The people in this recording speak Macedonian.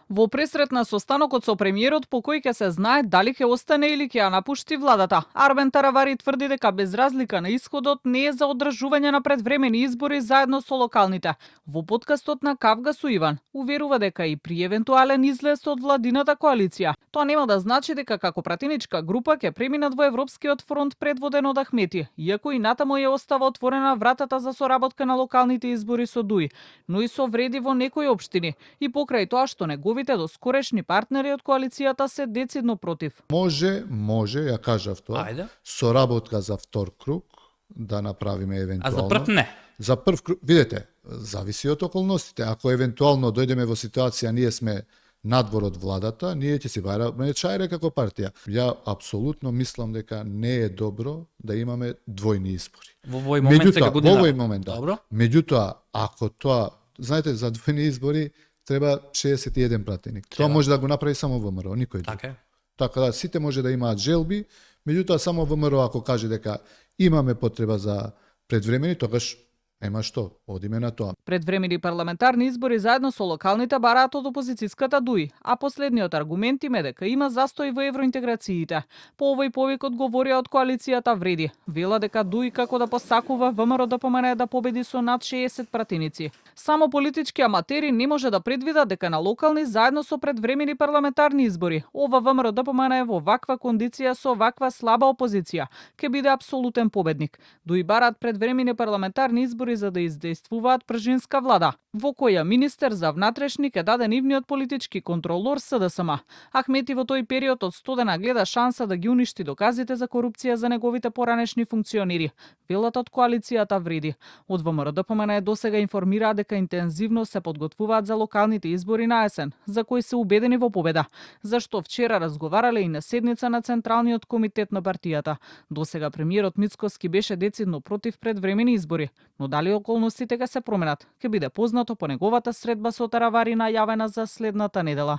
Во пресретна состанокот со премиерот по кој ќе се знае дали ќе остане или ќе ја напушти владата, Арбен Таравари тврди дека без разлика на исходот не е за одржување на предвремени избори заедно со локалните. Во подкастот на Кавга со Иван уверува дека и при евентуален излез од владината коалиција, тоа нема да значи дека како пратеничка група ќе преминат во Европскиот фронт предводен од Ахмети, иако и натаму ја остава отворена вратата за соработка на локалните избори со ДУИ, но и со вреди во некои општини и покрај тоа што неговите доскорешни партнери од коалицијата се децидно против. Може, ја кажав тоа. Ајде. Соработка за втор круг да направиме евентуално. А за прв не. За прв круг, видете, зависи од околностите. Ако евентуално дојдеме во ситуација ние сме надвор од владата, ние ќе си бараме чајре како партија. Ја апсолутно мислам дека не е добро да имаме двојни избори. Во овој момент сега година. Во овој момент, да. Добро. Меѓутоа, ако тоа, знаете, за двојни избори треба 61 пратеник. Треба. Тоа може да го направи само ВМРО, никој друг. Така е. Така да сите може да имаат желби, меѓутоа само ВМРО ако каже дека имаме потреба за предвремени, тогаш нема што, одиме на тоа. Предвремени парламентарни избори заедно со локалните бараат од опозицијската ДУИ, а последниот аргумент им е дека има застој во евроинтеграциите. По овој повик одговорија од коалицијата вреди. Вела дека ДУИ како да посакува ВМРО ДПМН да победи со над 60 пратеници. Само политички аматери не може да предвидат дека на локални заедно со предвремени парламентарни избори, ова ВМРО ДПМН во ваква кондиција со ваква слаба опозиција ќе биде апсолутен победник. ДУИ бараат предвремени парламентарни избори за да издействуваат пржинска влада, во која министер за внатрешни ќе даде нивниот политички контролор СДСМ. Ахмети во тој период од студена гледа шанса да ги уништи доказите за корупција за неговите поранешни функционери. Велат од коалицијата вреди. Од ВМРО ДПМН досега информираа дека интензивно се подготвуваат за локалните избори на есен, за кои се убедени во победа, зашто вчера разговарале и на седница на Централниот комитет на партијата. Досега премиерот Мицкоски беше децидно против предвремени избори, но дали околностите ќе се променат, ќе биде познато по неговата средба со Таравари најавена за следната недела.